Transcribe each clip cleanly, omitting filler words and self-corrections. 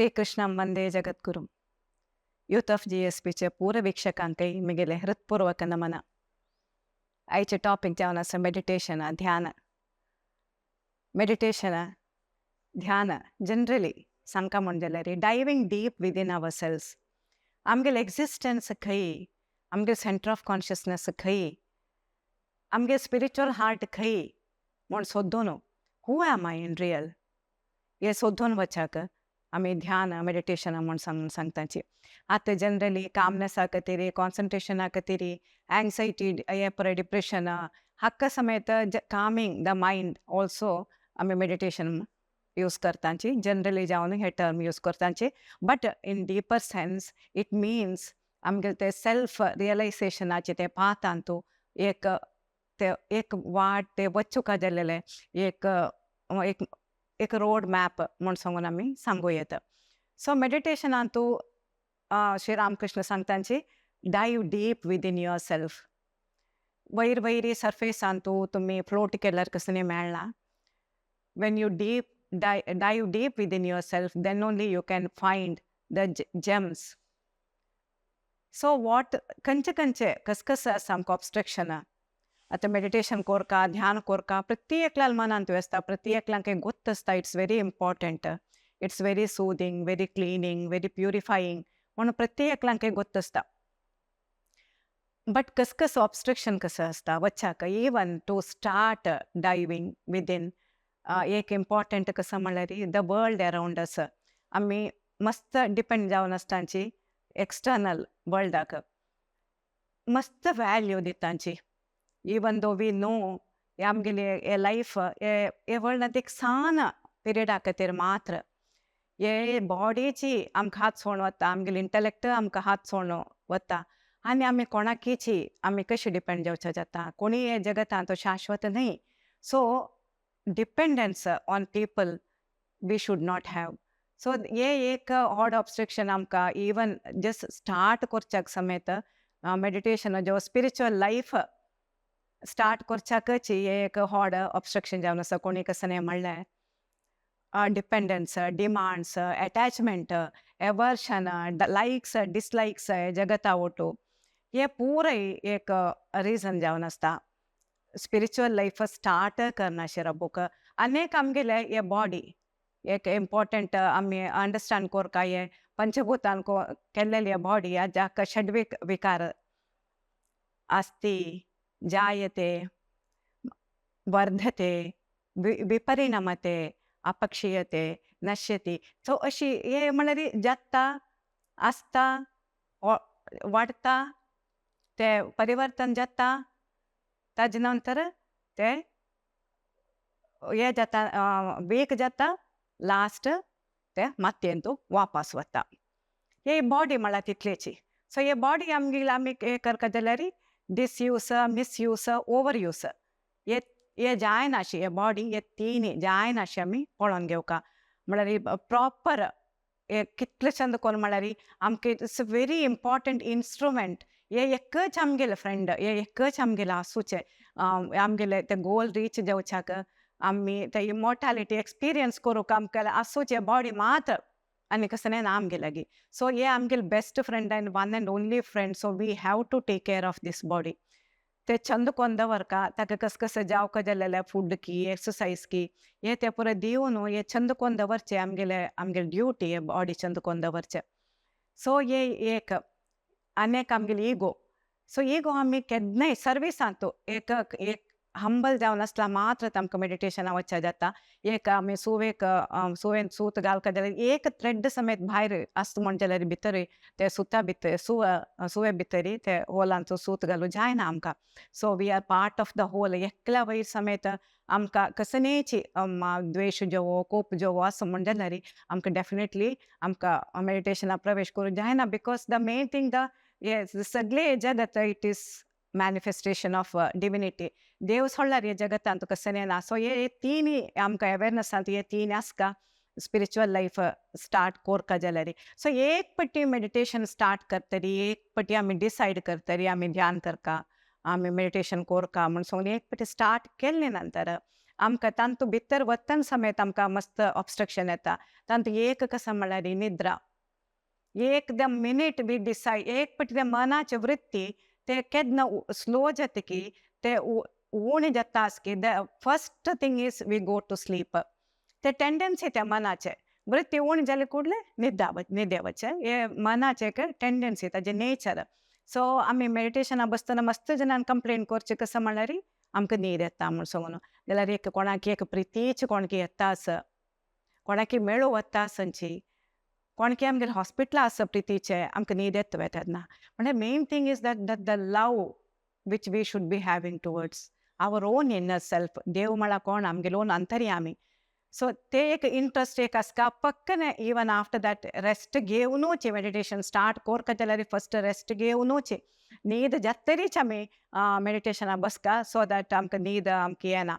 श्रीकृष्णं वंदे जगद्गुरुं. Youth of जीएसपीचे पूर्व वीक्षकांकय म्हगेलें हृत्पूर्वक नमन. आयचें टॉपीक जावन आसा मेडिटेशन, ध्यान. मेडिटेशन, ध्यान जनरली सांगका म्हण जाल्यार diving deep within our selves. आमगेलें एक्झिस्टन्स खंय, आमगेलें सेंटर ऑफ कॉन्शियसनस खंय, आमगे स्पिरिच्युअल हार्ट खंय म्हूण सोदून who am I in real हे सोदून वचाक आमी ध्यान, मेडिटेशन म्हूण सांगताची. आतां जनरली कामनेसा खातीर, कॉन्सन्ट्रेशना खातीर, एंग्जायटी, हे पळय डिप्रेशन हाका समेत कामिंग the mind also आमी मेडिटेशन यूज करताची. जनरली जावन हे टर्म यूज करताची, but in deeper sense it means आमगेले ते सेल्फ रियलायझेशनाचे ते पाथांतू एक ते एक वाट ते वचूंक जाल्लेले एक एक एक रोड मॅप म्हूण सांगून आमी सांगूं येता. सो मेडिटेशनांतू श्री रामकृष्ण सांगतांची, dive deep within your self. वयर वयरी सर्फेसांतू तुमी फ्लोट केल्यार कसली मेळना. When you deep dive deep within your self, then only you can find the gems. So what खंयचे खंयचे कस आसा आमकां ऑब्स्ट्रक्शनां. आतां मेडिटेशन कोरका, ध्यान कोरका, प्रति एकल्यान मनांत आसता, प्रति एकल्याक गोत्त आसता, it's very important, it's very soothing, very cleaning, very purifying म्हणून प्रति एकल्याक गोत्त आसता. बट कस कस ऑब्स्ट्रक्शन कसं आसता वच्चाक, even to start diving within. एक इम्पॉर्टंट कसं म्हणल्यार the world around अस. आमी मस्त डिपेंड जावन आसताची एक्सटर्नल वर्ल्डाक, मस्त व्हॅल्यू दिताची, इवन दो we know आमगेले हे लायफ हे वर्ल्डांत एक सान पिरियडा खातीर मात्र. हे बॉडीची आमकां हात सोडून वता, आमगेले इंटलेक्ट आमकां हात सोडून वता आनी आमी कोणाकीची आमी कशी डिपेंड जावचें जाता. कोणी हे जगतांत तो शाश्वत न्हय. So dependence on people we should not have. So हे एक हॉड ऑब्स्ट्रक्शन आमकां इवन जस्ट स्टार्ट करच्याक समेत मेडिटेशन जो स्पिरिच्युअल लायफ स्टार्ट करच्याकच हे एक हॉड ऑब्स्ट्रक्शन जावन आसा. कोणी कसं म्हणलें, dependence, demands, attachment, aversion, likes, dislikes जगता ओटू हे पुराय एक रिजन जावन आसता स्पिरिच्युअल लायफ स्टार्ट करनाशे राबूक. अनेक आमगेले हे बॉडी एक इम्पॉर्टंट आमी अंडरस्टँड कोरका, हे पंचभूतान केल्लेली बॉडी जाका षड्विक विकार अस्ति, जायते, वर्धते, विपरिणमते, अपक्षीयते, नश्यति. सो अशी हे म्हणल्यार जाता आसता, वाडटा, ते परिवर्तन जाता, ताजे नंतर ते हे जाता, वीक जाता, लास्ट ते मातयेंत वापस वता. हे बॉडी म्हळ्यार तितलेची. सो हे बॉडी आमगेली आमी हे करता जाल्यार डिसयूस, मिसयूस, ओवर यूस हे हे जायनाशी, हे बॉडी हे तिनूय जायनाशी आमी पळोवन घेवका. म्हळ्यार प्रॉपर हे कितले चंद कोन्न म्हळ्यार आमकां it's a very important instrument. हे एकच आमगेले फ्रेंड, हे एकच आमगेलें आसूचें. आमगेले ते गोल रीच जावच्याक, आमी ते इमोर्टालिटी एक्सपिरियन्स करूंक आमकां आसूचें बॉडी मात्र आनी कसलें ना आमगे लागीं. सो हे आमगेले best friend and one and only friend. So we have to take care of this body. ते चंद कोन्न दवरका, ताका कस कशें जावका जालेलें फूड की, एक्सरसायज की, हे ते पुरो दिवन हे चंद कोन्न दवरचें. आमगेले आमगेले ड्युटी हे बॉडी चंद कोन्न दवरचें. सो हे एक आनी एक आमगेली इगो. सो इगो आमी केन्नाय सर्विसांत एक एक हंबल जावन आसल्यार मात्र आमकां मेडिटेशना वचचें जाता. एक आमी सुवेक सुवेन सूत घालका जाल्यार एक थ्रेड समेत भायर आसता म्हण जाल्यार भितर ते सुता भितर सुवे भितर ते होलांचो सूत घालूं जायना आमकां. So we are part of the whole. एकल्या वयर समेत आमकां कसलेची द्वेश जेवो, कोप जेवो असो म्हण जाल्यार आमकां डेफिनेटली आमकां मेडिटेशना प्रवेश करूंक जायना, because the main thing the हे सगळे जगत it is manifestation of divinity. देव सोडल्यार हे जगतांत कसलें ना. सो हे तिनूय आमकां अवेरनसांत हे तीन आसता स्पिरिच्युअल लायफ स्टार्ट कोरका जाल्यार. सो एक पट्टी मेडिटेशन स्टार्ट करतरी, एक पट्टी आमी डिसायड करतरी आमी ध्यान करका, आमी मेडिटेशन कोरका म्हण सांगून एक पट्टी स्टार्ट केले नंतर आमकां तांतू भितर वतन समेत आमकां मस्त ऑब्स्ट्रक्शन येता. तांतू एक कसं म्हळ्यार निद्रा. एक the minute we decide, एक पटी ते मनाचे वृत्ती ते केन्ना स्लो जाता की ते उणे जाता आसकी, the first thing is we go to sleep. ते टेंडन्सी त्या मनाचे वृत्ती उणी जाले कुडले न्हिदा न्हिदे वचचे, हे मनाचे एक टेंडन्सी, ताजे नेचर. सो आमी मेडिटेशना बसतना मस्त जाणान कंप्लेन करचे कसं म्हळ्यार आमकां न्हीद येता म्हूण सांगून. जाल्यार एक कोणाक एक प्रितीची कोणकी येता आसा, कोणाकी मेळूं वता आसची, कोणकी आमगेले हॉस्पिटलां आसा प्रितीचे, आमकां न्हीद येता तेन्ना. म्हणल्यार main thing is that that the love which we should be having towards our own inner self. देव म्हळ्यार कोण, आमगेलो ओन अंतर्यामी. सो ते एक इंट्रस्ट एक आसता पक्कने. इवन आफ्टर that rest घेवनूच मेडिटेशन स्टार्ट कोरका जाल्यार फस्ट रेस्ट घेवनूच न्हीद जातरीच आमी मेडिटेशना बसका, सो that आमकां न्हीद आमकां येना.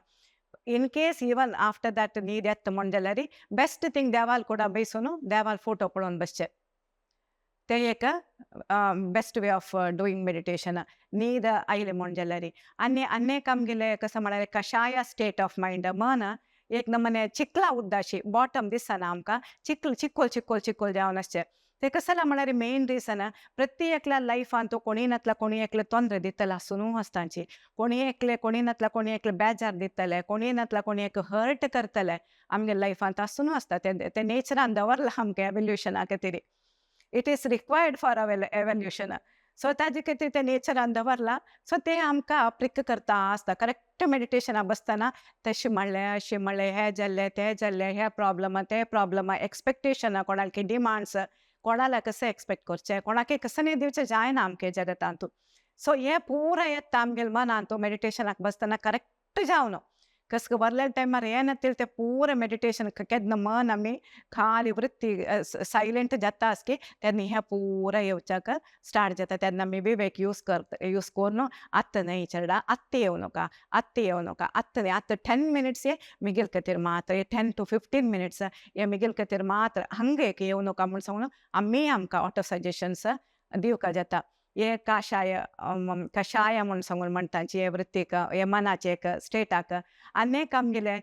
In case even after that न्हीद येता म्हण जाल्यार बेस्ट थिंग देवाल कुडा बैसून देवाल फोटो पळोवन बसचे, ते एक best way of doing meditation न्हीद आयले म्हण जाल्यार. आनी आनेक आमगेले कसं म्हळ्यार कशाय स्टेट ऑफ मायंड, मन एक नमने चिखला उद्दाशी बॉटम दिसना आमकां, चिखल चिकोल चिकोल चिकोल जावन आसचें. ते कसला म्हळ्यार मेन रिजन प्रति एकल्या लायफान तो कोणी नातला कोणी एकले तोंदरे दितले आसून आसतांची, कोणी एकले कोणी नातला कोणी एकले बेजार दितले, कोणी नातला कोणी एक हर्ट करतले आमगे लायफांत आसून आसता. ते नेचरान दवरला आमकां एवल्युशना खातीर, it is required for our evolution. So ताजे खातीर ते नेचरान दवरला. सो ते आमकां प्रिक करता आसता. करेक्ट मेडिटेशना बसतना तशें म्हणलें अशें म्हणलें, हें जाल्लें तें जाल्लें, हें प्रॉब्लम तें प्रॉब्लम, एक्सपेक्टेशना कोणाक डिमांड्स, कोणाला कशें एक्सपेक्ट करचें, कोणाक कसं न्ही दिवचें जायना आमगे जगतांतू. सो हें पुरा येता आमगेले मनांतू मेडिटेशनाक बसतना करेक्ट जावन कसक वरले टायमार हें नातील ते पुरा मेडिटेशन केन्ना मन आमी खाली वृत्ती सायलेंट जाता आसकी तेन्ना हें पुरा येवच्याक स्टार्ट जाता. तेन्ना आमी विवेक यूज करता, यूज करून आत्तां न्हय चेडा, आत्तां येवं नाका, आत्तां येवं नाका, आत्तां न्हय, आतां 10 मिनिट्स हे मिगेल खातीर मात्र, हे 10 to 15 minutes हे मिगेल खातीर मात्र, हांगा एक येवं नाका म्हूण सांगून आमी आमकां ऑटो सजेशन्स दिवका जाता. हे काशाय कशाय म्हूण सांगून म्हणटा हे वृत्तीक, हे मनाचे एक स्टेटाक. आनी आमगेले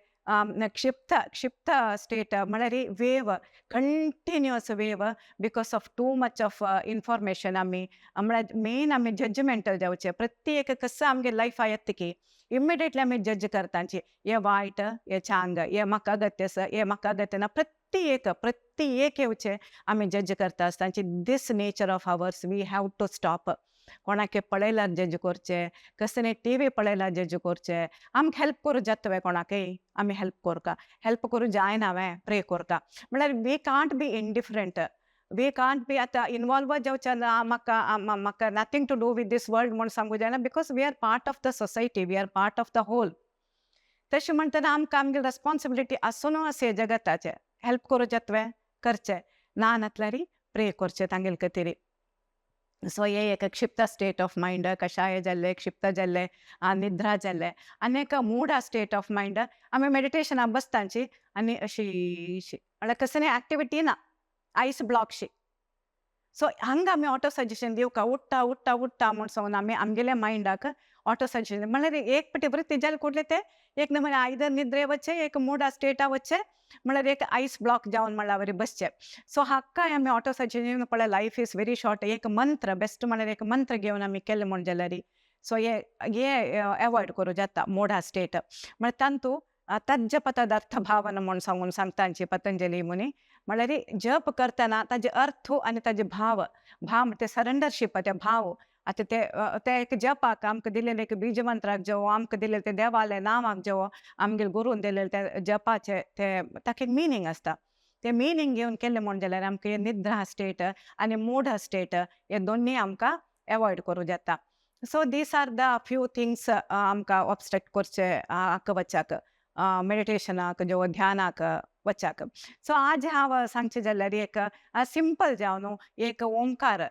क्षिप्त क्षिप्त स्टेट म्हळ्यार wave, continuous wave because of too much of information. आमी म्हळ्यार मेन आमी जजमेंटल जावचे. प्रत्येक कसं आमगे लायफा येता की इमिडिएटली आमी जज करतांची, हे वायट हे चांग, हे म्हाका अगत्य आसा, हे म्हाका अगत्य ना. प्रत्येक प्रत्येक येवचे आमी जज करता आसतांची. This nature of ours we have to stop. कोणाक पळयल्यार जज करचे, कसले टी व्ही पळयल्यार जज करचे, आमकां हेल्प करूं जाता वे कोणाकय आमी हेल्प करता, हेल्प करूं जायना वे प्रे करता. म्हळ्यार we can't be indifferent, we can't be आतां इनवॉल्व जावचें ना. म्हाका म्हाका nothing to do with this world म्हूण सांगू जायना, because we are part of the society, we are part of the whole. तशें म्हणटना आमकां आमगे रेस्पॉन्सिबिलिटी आसून आसा जगताचें, हेल्प करूं जाता वे करचें, ना नातल्यार प्रे करचें तांगेले खातीर. सो हे एक क्षिप्त स्टेट ऑफ मायंड, कशाय जाल्ले, क्षिप्त जाल्ले, निद्रा जाल्ले. आनी एक मूड स्टेट ऑफ मायंड, आमी मेडिटेशना बसतांची आनी अशी म्हळ्यार कसली एक्टिविटी ना, आयस ब्लॉकशी. सो हांगा आमी ऑटो सजेशन दिवका, उठ्ठा उठ्ठा उठ्ठा म्हूण सांगून आमी आमगेल्या मायंडाक ऑटो सजेशन. म्हळ्यार एक पटी वृत्ती जाले कुडले ते एक नमूने आयदर निद्रे वचचे, एक मूड स्टेटा वचचे, म्हळ्यार एक आयस ब्लॉक जावन म्हणल्यार वरी बसचे. सो हाकाय आमी ऑटो सजेशन पळय, लायफ is very short. एक मंत्र बेस्ट म्हळ्यार एक मंत्र घेवन आमी केलें म्हूण जाल्यार सो हे हे एवॉयड करूं जाता मोडा स्टेट. म्हळ्यार तांतू तज्जप तदर्थ भावना म्हूण सांगून सांगता पतंजली मुनी. म्हळ्यार जप करतना ताजे अर्थ आनी ताजे भाव, भाव ते सरेंडरशीप, ते भाव आतां ते ते एक जपाक आमकां दिलेले एक बीज मंत्राक जेवो, आमकां दिलेले ते देवाले नामाक जेवो, आमगेले गुरून दिलेले ते जपाचे ते ताका एक मिनींग आसता. ते मिनींग घेवन केलें म्हूण जाल्यार आमकां निद्रा स्टेट आनी मूड स्टेट हे दोनूय आमकां एवॉयड करूं जाता. So these are the few things आमकां ऑब्स्ट्रक्ट करचे हाका वच्चाक, मेडिटेशनाक जेवो ध्यानाक वच्चाक. सो आज हांव सांगचें जाल्यार एक सिंपल जावन न्हू एक ओंकार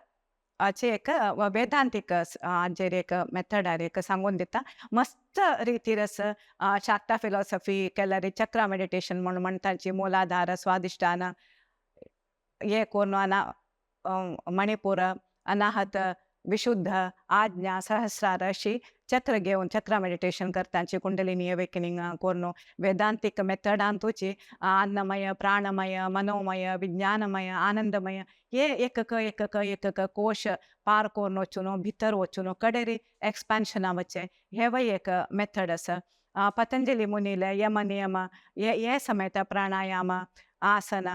हाचे एक वेदांतीक हाजेर एक मेथडार एक सांगून दिता. मस्त रितीर शाक्ता फिलॉसॉफी केल्यार चक्रा मेडिटेशन म्हूण म्हणटाची, मूलाधार स्वादिष्ठान हे कोन्न अना मणिपूर अनाहत विशुद्ध, आज्ञा, सहस्रार अशी चक्र घेवन चक्र मेडिटेशन करतांची कुंडलिनी अवेकनिंग करून वेदांतीक मेथडांतूची अन्नमय, प्राणमय, मनोमय, विज्ञानमय, आनंदमय हे एकक एकक एकक कोश पार करून वचून भितर वचून कडेरी एक्सपान्शना वचें हेवूय एक मेथड आसा. पतंजली मुनीले यम नियम हे हे समेत प्राणायाम, आसन,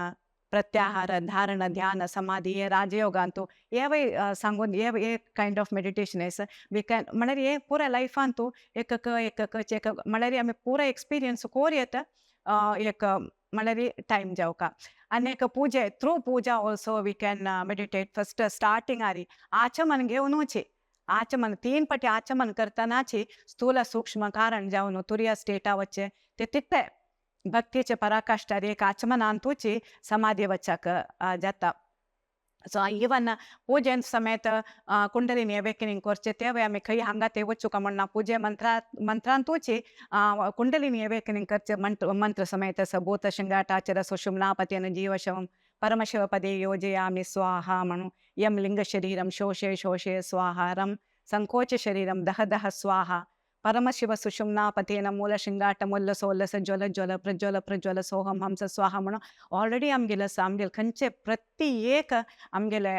प्रत्याहार, धारण, ध्यान, समाधी हे राजयोगांतू हेवूय सांगून हे एक कायंड ऑफ मेडिटेशन आसा. We can म्हळ्यार हे पुराय लायफांतू एकक एकक एक म्हळ्यार आमी पुराय एक्सपिरियन्स कोर येता एक म्हळ्यार टायम जावका. आनी एक पुजे through puja also we can meditate. First starting आरी आचमन घेवनूच आचमन 3 पटी आचमन करतनाची स्थूल सूक्ष्म कारण जावन तुर्या स्टेटा वचचे ते तितले भक्तीचे पराकाष्ठार एक आचमनांतूची समाधी वचाक जाता. सो इवन पुजेन समेत कुंडलिनी अवेकनिंग करचे तेवूय आमी खंय हांगा ते वचूंक म्हणना पुजे मंत्रांतूची कुंडलिनी अवेकनिंग करचे मंत्र समेत सबूत शृंगाटाचर सुषुम्नापतेन जीवशवम परमशिवपदे योजयामि स्वाहा म्हणून यम लिंग शरीरम शोषे शोषे स्वाहा रम संकोच शरीरम दह दह स्वाहा परमशिव सुषुम्नापतेन मूल शृंगाट मुल्ल सोल्लस ज्वल ज्वल प्रज्वल प्रज्वल सोहम हंस स्वाहा म्हणून ऑलरेडी आमगेले आसा. आमगेले खंयचे प्रति एक आमगेले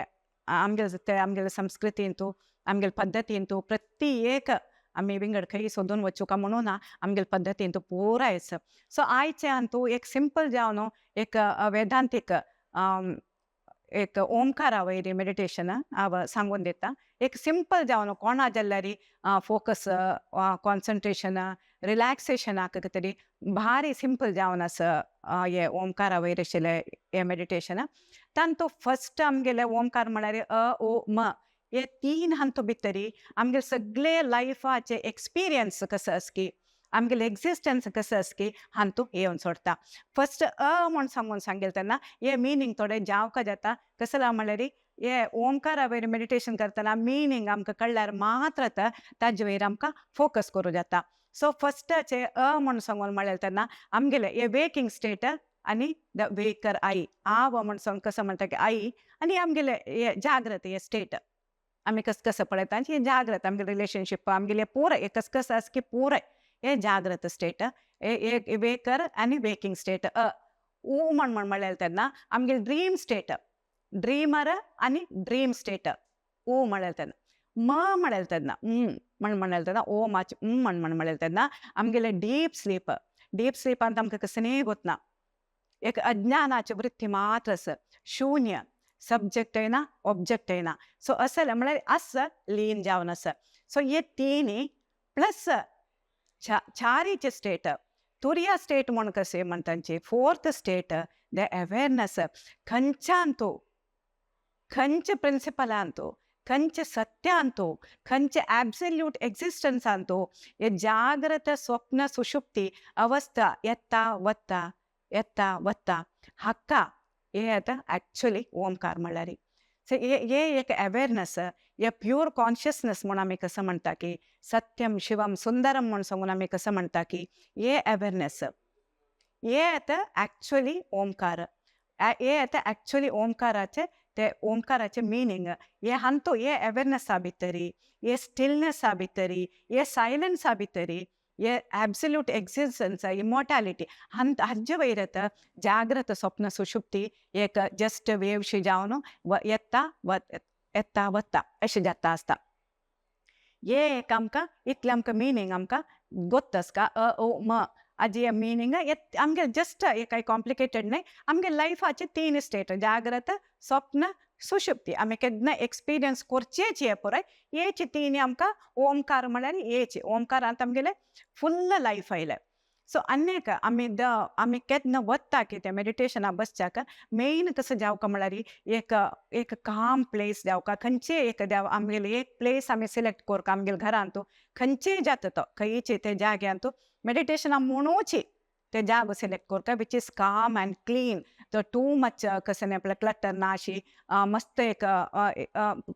आमगेले ते आमगेले संस्कृतींतू आमगेले पद्दतींतू प्रति एक आमी विंगड खंय सोदून वचूंक म्हणून ना आमगेले पद्दतींतू पुराय आसा. सो आयचे हातूंत एक सिंपल जावन एक वेदांतीक एक ओंकारा वयली मेडिटेशन हांव सांगून दिता. एक सिंपल जावन कोणा जाल्यार फोकस, कॉन्सन्ट्रेशन, रिलॅक्सेशनाक तरी भारी सिंपल जावन आसा हे ओंकारा वयर आशिल्लें हें मेडिटेशन. तांतू फस्ट आमगेले ओंकार म्हळ्यार अ ओ म हे 3 हातूं भितरी आमगेले सगळे लायफाचे एक्सपिरियन्स कसो आसा की आमगेले एक्झिस्टन्स कसो आसा की हातूं येवन सोडटा. फस्ट अ म्हूण सांगून सांगेल तेन्ना हे मिनींग थोडें जावका जाता. कसला म्हळ्यार हे ओंकारा वयर मेडिटेशन करतना मिनींग आमकां कळ्ळ्यार मात्र ताजे वयर आमकां फोकस करूं जाता. सो फस्टाचे अ म्हूण सांगून म्हणलें तेन्ना आमगेले हे वेकिंग स्टेट आनी the Waker I हांव म्हूण सांग कसो म्हणटा की आई आनी आमगेले हे जाग्रत हे स्टेट आमी कस कसं पळयता हे जाग्रत आमगेले रिलेशनशीप आमगेले पुराय हे कस कसं आसा की पुराय हे जाग्रत स्टेट हे वेकर आनी वेकिंग स्टेट. अ ऊ म्हण म्हण म्हणलें तेन्ना आमगेले ड्रीम स्टेट, ड्रीमर आनी ड्रीम स्टेट ऊ म्हणलें तेन्ना. म म्हणलें तेन्ना म्हण म्हणलें तेन्ना ओ माच म्हण म्हण म्हणलें तेन्ना आमगेले डीप स्लीप. डीप स्लीपांत आमकां कसलेंय गोतना एक अज्ञानाची वृत्ती मात्र आसा, शून्य, सब्जेक्ट येना ऑब्जेक्ट येना. सो असेल म्हळ्यार आसा लीन जावन आसा. सो हे तिनी प्लस चारीचे स्टेट तुर्या स्टेट म्हूण कशें म्हणटांची फोर्थ स्टेट the awareness. खंयच्यान तूं खंयचे प्रिंसिपलान तूं खंयचे सत्यान तूं खंयचे ॲब्सल्यूट एक्झिस्टन्सान तूं हे जाग्रत स्वप्न सुषुप्ती अवस्था येता वता येता वता हाका हे आतां ॲक्च्युली ओंकार म्हळ्यार. सो हे एक अवेरनस, हे प्युअर कॉन्शियसनस म्हूण आमी कसं म्हणटा की सत्यम शिवम सुंदरम म्हूण सांगून आमी कसं म्हणटा की हे अवेरनस हे आतां ॲक्च्युली ओंकार. हे आतां ॲक्च्युली ओंकाराचे ते ओंकाराचे मिनींग हे हांतू हे अवेरनसा भितरी, हे स्टिलनसा भितरी, हे सायलन्सा भितरी, हे ॲब्सल्यूट एक्झिस्टन्स इमॉर्टॅलिटी हांत हाजे वयर आतां जाग्रत स्वप्न सुषुप्ती एक जस्ट वेवशी जावन येता येता वता अशें जाता आसता. हे एक आमकां इतलें आमकां मिनींग आमकां गोत्त आसता. अ ओ म हाजी मिनींग आमगे जस्ट एक कांय कॉम्प्लिकेटेड न्हय. आमगे लायफाचे 3 स्टेट जाग्रत, स्वप्न, सुषुप्ती आमी केन्ना एक्सपिरियन्स करचेच हे पुराय हेची तिनी आमकां ओंकार म्हळ्यार हेची ओंकारांत आमगेले फुल्ल लायफ आयलें. सो आनी एक आमी the आमी केन्ना वता कितें मेडिटेशना बसच्याक मेन कसो जावका म्हळ्यार एक एक काम प्लेस जावका. खंयचेय एक देव आमगेले एक प्लेस आमी सिलेक्ट करका आमगेले घरांतू खंयचेय जाता तो खंयचे ते जाग्यांतू मेडिटेशना म्हणूची ते जागो सिलेक्ट करता which is calm and clean. तो टू मच कसं न्ही आपल्याक क्लटर ना अशी मस्त एक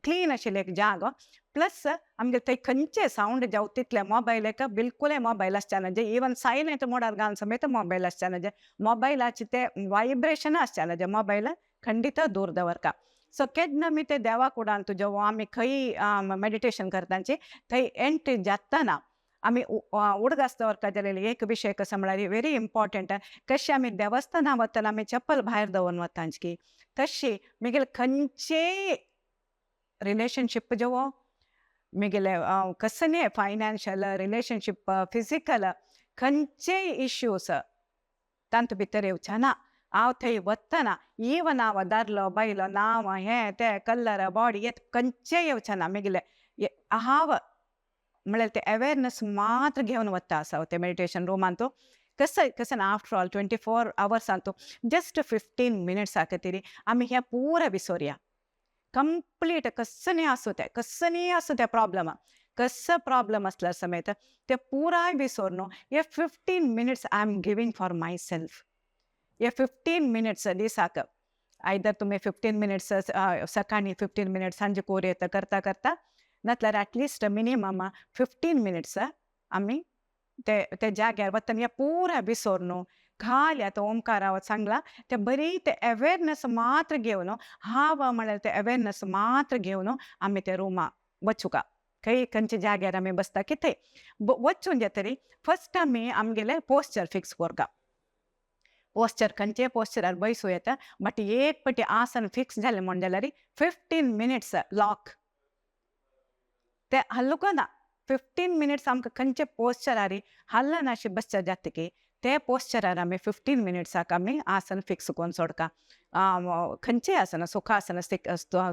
क्लीन आशिल्लें एक जागो. प्लस आमगे थंय खंयचे सावंड जावं तितले मोबायल एक बिलकुलय मोबायल आसचे ना, जे इवन सायलेंट मोडार घालून समेत मोबायल आसचे ना, जे मोबायलाचे ते वायब्रेशन आसचे ना, जे मोबायल खंडीत दूर दवरता. सो केन्ना आमी ते देवा कुडान तुज्या आमी खंय मेडिटेशन करतांची थंय एंट्री जाताना आमी उडगास दवरता जाल्यार एक विशय कसो म्हळ्यार व्हेरी इम्पॉर्टंट, कशें आमी देवस्थाना वतना आमी चप्पल भायर दवरून वतांची तशी मागीर खंयचेय रिलेशनशीप जेवो मागीर कसलेय फायनान्शियल रिलेशनशीप फिजिकल खंयचेय इश्यूज तांतू भितर येवचे ना. हांव थंय वतना इवन हांव दादलो बायलो नांव हें तें कलर बॉडी येत खंयचेय येवचे ना. मागीर हांव म्हळ्यार ते अवेरनस मात्र घेवन वता आसा ते मेडिटेशन रुमान. तो कसं कसं आफ्टर ऑल 24 आवर्सांतू जस्ट 15 मिनिट्स खातीर आमी हें पुरा विसोरया कंप्लीट. कसलें आसूं तें, कसलें आसूं तें प्रॉब्लम, कसं प्रॉब्लम आसल्यार समेत ते पुराय विसोर न्हू हे 15 minutes I am giving for myself. हे 15 मिनिट्स दिसाक आयदर तुमी 15 मिनिट्स सकाळीं 15 मिनिट्स सांजे कोर येता करता करता, नातल्यार एटलिस्ट मिनिमम 15 मिनिट्स आमी ते ते जाग्यार वतना हें पुराय विसोर न्हू खाली आतां ओमकारा सांगला ते बरी ते अवेरनस मात्र घेवन हांव म्हळ्यार ते अवेरनस मात्र घेवन आमी ते रुमा वचुका खंय खंयच्या जाग्यार आमी बसता की थंय वचून जातरी फर्स्ट आमी आमगेले पोस्चर फिक्स करता. पोस्चर खंयचे पोस्चरार बैसूं येता बट एक पटी आसन फिक्स जालें म्हण जाल्यार 15 मिनिट्स लॉक ते हल्लुको ना. 15 मिनिट्स आमकां खंयचे पोस्चरार हल्लना अशें बसचे जातकीर ते पोस्चरार आमी 15 मिनिट्साक आमी आसन फिक्स करून सोडका. खंयचेय आसन, सुखासन,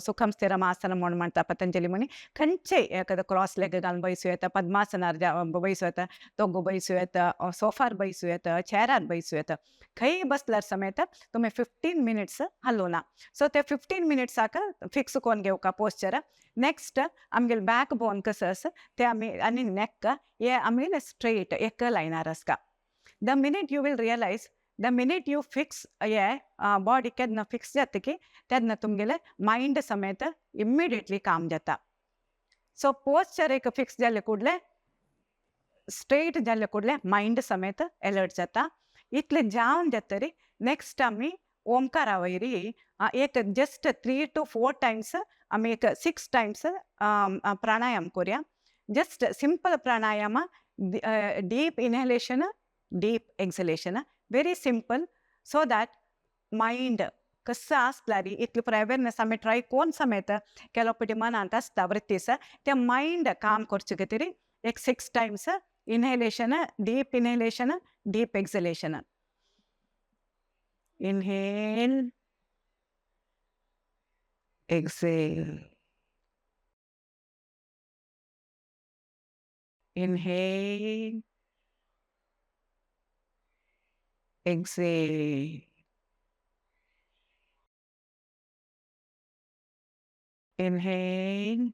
सुखम स्थिरम आसन म्हूण म्हणटा पतंजली मुनी, खंयचेय एखादो क्रॉस लेग घालून बैसूं येता, पद्मासनार बैसूं येता, दोगो बैसूं येता, सोफार बैसूं येता, चेरार बैसूं येता, खंय बसल्यार समेत तुमी 15 मिनिट्स हालोवना. सो ते 15 मिनिट्साक फिक्स करून घेवका पोस्चर. नेक्स्ट आमगेले बॅक बोन कसो आसा ते आमी आनी नेक हे आमगेले स्ट्रेट एक लायनार आसता. The minute you will realise, the minute you fix हे बॉडी केन्ना फिक्स जाता की तेन्ना तुमगेले मायंड समेत इमिडिएटली काम जाता. सो पोस्चर एक फिक्स जाले कुडले स्ट्रेट जाले कुडले मायंड समेत एलर्ट जाता. इतलें जावन जातरी नेक्स्ट आमी ओमकारा वयरी एक जस्ट 3 to 4 times आमी एक 6 टायम्स प्राणायाम करुया. Just simple pranayama, deep inhalation, deep exhalation, very simple, so that mind कसं आसल्यार इतली पुरो अवेरनस आमी ट्राय कोण समेत केलो पटी मनांत आसता वृत्तीस ते मायंड काम करचे खातीर एक 6 times inhalation, deep inhalation, deep exhalation. Inhale, exhale, inhale, exhale, inhale,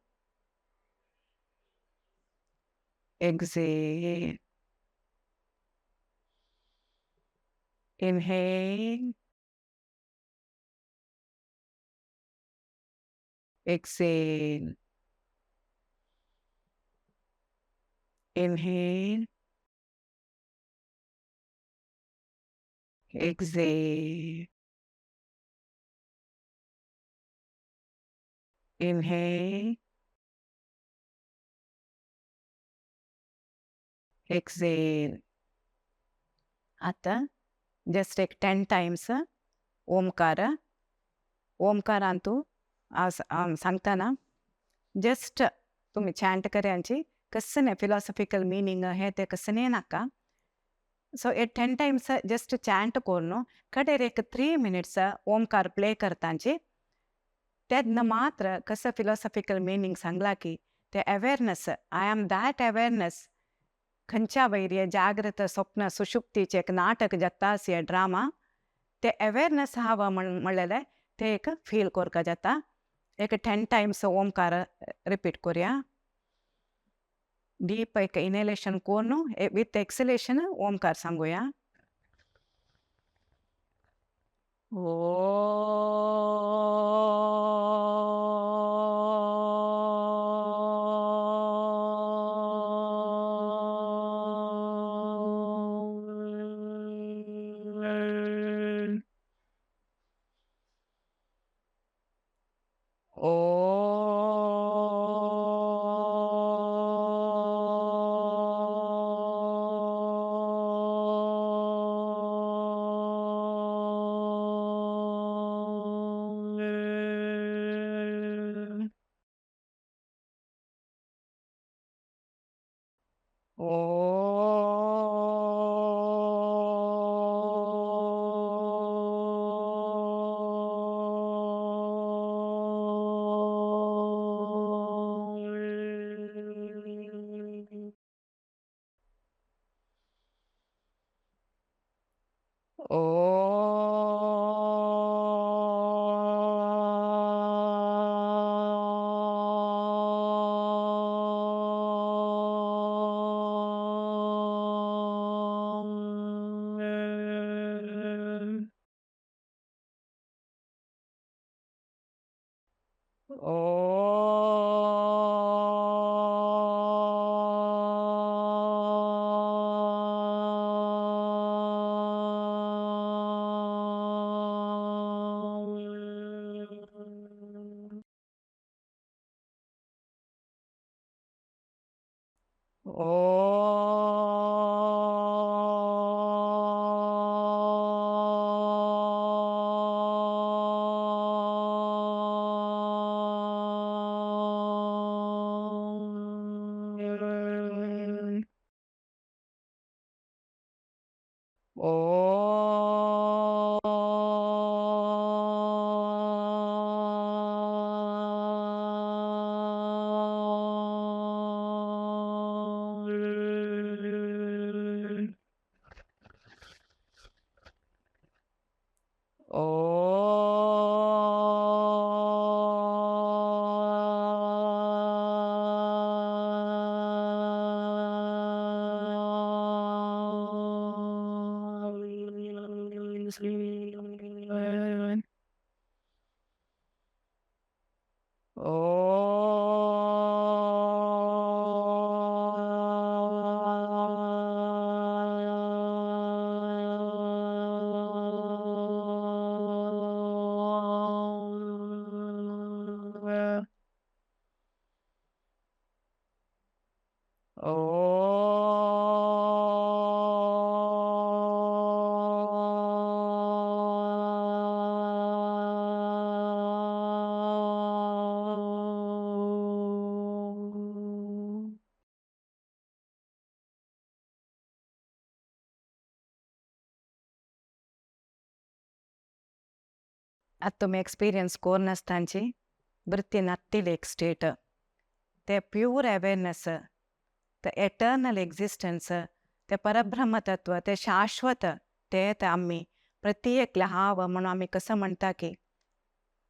exhale, inhale, exhale, inhale, exhale, inhale, exhale. आतां जस्ट एक 10 टायम्स ओमकार. ओमकारांतू हांव सांगतना जस्ट तुमी चॅन्ट करयांची कसलें फिलॉसॉफिकल मिनींग हें तें कसलें नाका. सो एक 10 टायम्स जस्ट चॅन्ट करून कडेर एक 3 मिनिट्स ओमकार प्ले करतांची तेन्ना मात्र कसं फिलॉसॉफिकल मिनींग सांगला की ते awareness, I am that awareness खंयच्या वयर जागृत स्वप्न सुषुप्तीचें एक नाटक जाता आसा ड्रामा ते अवेरनस आहा म्हणलेलें ते एक फील करपा जाता. एक 10 टायम्स ओमकार रिपीट करुया. डीप एक इनहेलेशन करून विथ एक्सलेशन ओमकार सांगूया. Om. Om. Om. Om. Om. Om. Om. Om. Om. आतां तुमी एक्सपिरियन्स कोरनासतांची वृत्ती नात्तिली एक स्टेट, ते प्यूर अवेरनेस, ते एटर्नल एक्झिस्टन्स, ते परब्रह्म तत्व, ते शाश्वत, ते आमी प्रत्येक हांव म्हणून आमी कसं म्हणटा की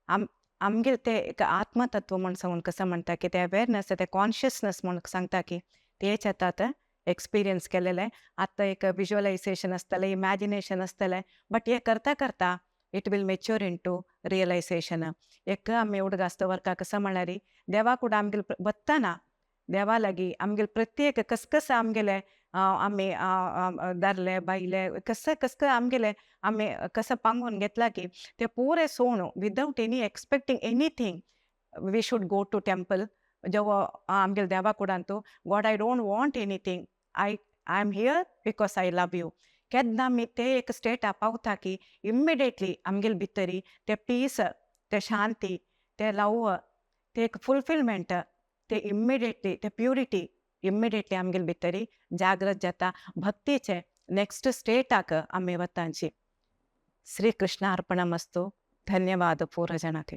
आमगेर ते एक आत्मतत्व म्हूण सांगून कसं म्हणटा की ते अवेरनेस, ते कॉन्शियसनेस म्हूण सांगता की तेच येतात एक्सपिरियन्स केलेले. आतां एक विज्युअलायझेशन आसतलें, इमॅजिनेशन आसतलें, बट हे करता करता it will mature into realisation. एक आमी उडगास दवरता कसं म्हणल्यार देवा कूड आमगेले वतना देवा लागीं आमगेले प्रत्येक कस कस आमगेले आमी दारले बायले कस कस आमगेले आमी कसं पांगून घेतला की ते पुरे सोण without any expecting anything we should go to temple. जेव्हा आमगेले देवा कुडांतू God I don't want anything, I am here because I love you. केन्ना आमी ते एक स्टेटा पावता की इमिडिएटली आमगेले भितरी ते पीस, ते शांती, ते लव, ते एक फुलफिलमेंट, ते इमिडिएटली ते प्युरिटी इमिडिएटली आमगेले भितरी जागृत जाता. भक्तीचे नेक्स्ट स्टेटाक आमी वतांची. श्री कृष्ण अर्पणमस्तु. धन्यवाद पूरा जणांक.